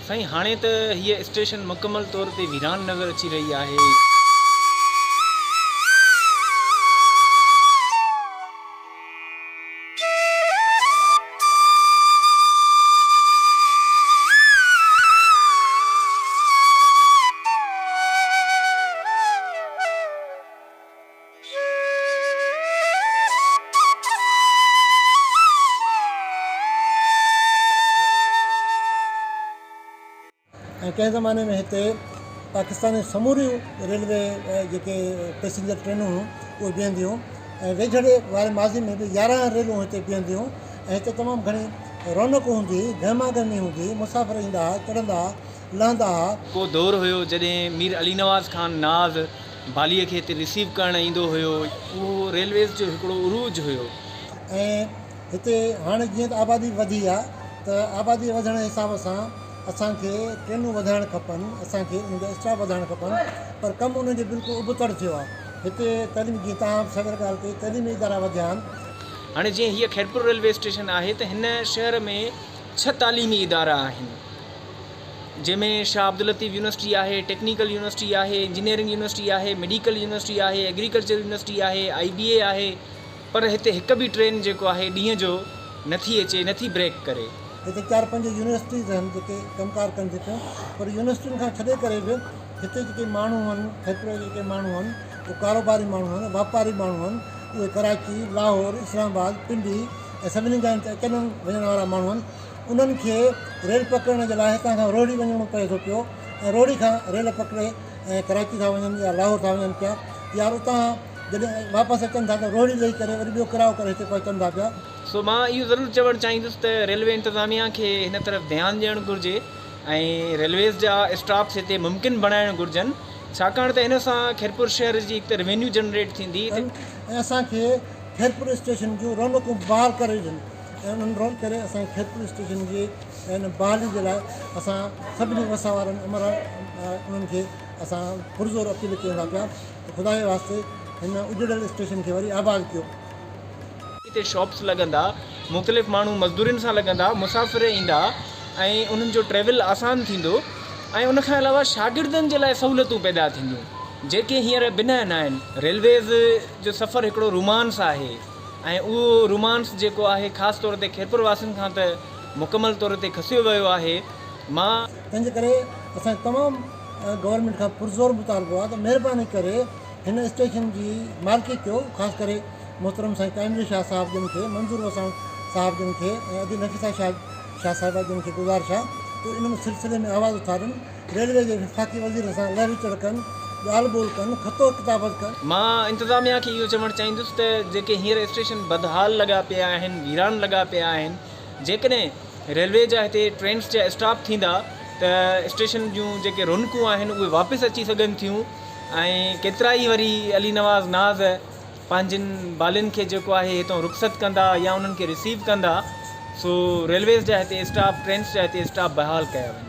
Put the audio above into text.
سائين هاڻي ته هيء اسٽيشن مڪمل طور تي ويران نظر اچي رهي آهي. ۽ ڪنهن زماني ۾ هتي پاڪستان جون سموريون ريلوي جيڪي پئسينجر ٽرينون هيون اهي بيهنديون هيون ۽ ويجهڙي واري ماضي ۾ به 11 ريلون هتي بيهنديون هيون ۽ هتي تمام گهڻي رونق هوندي هئي، گهما گهمي هوندي هئي، مسافر ايندا ها، چڙهندا ها، لهندا ها. ڪو دور هيو جڏهن مير علي نواز خان ناز باليء کي هتي رسيو ڪرڻ ايندو هيو. اهو ريلويز جو هڪڙو عروج هيو. ۽ هتي هاڻي جيئن ته آبادي وڌي آ ته آبادي وڌڻ جي حساب سان اسان کي ٽرينون وڌائڻ کپن، اسان کي انهن جا اسٽاپ وڌائڻ کپن پر ڪم انهن جو بلڪل ابتڙ ٿيو آ. هتي تعليم جيئن توهان به سوير ڳالهه ڪئي تعليمي ادارا وڌيا آهن. هاڻي جيئن هيء خيرپور ريلوي اسٽيشن آهي ته هن شهر ۾ ڇهه تعليمي ادارا آهن. جنهن ۾ شاهه عبداللطيف يونيورسٽي آهي، ٽيڪنيڪل يونيورسٽي آهي، انجنيئرنگ يونيورسٽي آهي، ميڊيڪل يونيورسٽي آهي، ايگريڪلچر يونيورسٽي آهي، آئي بي اي آهي پر هتي هڪ به ٽرين جيڪو آهي ڏينهن جو نٿي اچي نٿي بريڪ ڪري. هتي چار پنج يونيورسٽيز آهن جيڪي ڪم ڪار ڪن ٿيون پيون پر يونيورسٽين کان ڇڏي ڪري به هتي جيڪي ماڻهو آهن خيرپور جا جيڪي ماڻهو آهن اهي ڪاروباري ماڻهو آهن واپاري ماڻهو آهن اهي ڪراچي، لاهور، اسلام آباد، پنڊي ۽ سڀني جاين تي اچن وڃڻ وارا ماڻهو آهن. انهن کي ريل پڪڙڻ جي لاء هتان کان روهڙي وڃڻو پئي ٿو پيو ۽ روهڙي کان ريل پڪڙي ۽ ڪراچي ٿا وڃن يا لاهور ٿا وڃن پيا يا اتان جڏهن واپس اچن ٿا ته روهڙي لهي ڪري وري ٻيو ڪرايو ڪري هتي پهچن ٿا پيا. سو مان اهو ضرور چوڻ چاهيندس ته ريلوي انتظاميا کي هن طرف ڌيان ڏيڻ گهرجي ۽ ريلويز جا اسٽاپس هتي ممڪن بڻائڻ گهرجن ڇاڪاڻ ته ان سان خيرپور شهر جي هڪ ته روينيو جنريٽ ٿيندي. ۽ اسان کي خيرپور اسٽيشن جون رونقون بحال ڪري ڏين. ۽ انهن رول ڪري اسان کي خيرپور اسٽيشن جي ان بحالي جي لاء اسان سڀني وس وارن امرا انهن کي اسان پرزور اپيل ڪيون ٿا پيا ته خدا جي واسطي هن اجڙيل اسٽيشن کي وري آباد ڪيو. هتي شاپس لڳندا، مختلف ماڻهو مزدورين سان لڳندا، مسافر ايندا ۽ انهن جو ٽريول آسان ٿيندو ۽ ان کان علاوه شاگردن جي لاء سهولتون پيدا ٿينديون جيڪي هينئر بنهه ناهن. ريلويز جو سفر هڪڙو رومانس آهي. ۽ اهو رومانس جيڪو آهي خاص طور تي خيرپور واسين کان ته مڪمل طور تي کسيو ويو آهي. مان. تنهن جي ڪري اسان کي تمام گورنمينٽ کان پرزور مطالبو آهي ته مهرباني ڪري هن اسٽيشن جي مالڪي ڪيو خاص ڪري محترم سائين قائم علي شاهه صاحب جن کي منظور وساڻ صاحب جن کي ۽ ادي نفيسه شاهه شاهه صاحبه جن کي گذارش آهي ته ان سلسلي ۾ آواز اٿارين ريلوي جي وفاقي وزير سان لهه وچڙ ڪن، ڳالهه ٻولهه ڪن، خط و ڪتابت ڪن. مان انتظاميا کي اهو چوڻ چاهيندس ته جيڪي هينئر اسٽيشن بدحال لڳا پيا آهن، ويران لڳا پيا آهن، جيڪڏهن ريلوي جا هتي ٽرينس جا اسٽاپ ٿيندا ته اسٽيشن جون جيڪي رونقون آهن اهي واپس اچي سگهن ٿيون ۽ ڪيترائي وري علي نواز ناز پنهنجن بالين کي جيڪو آهي هتان رخصت ڪندا يا انهن کي رسيو ڪندا سو ريلويز جا هتي اسٽاپ ٽرينس جا هتي اسٽاپ بحال ڪيا وڃن.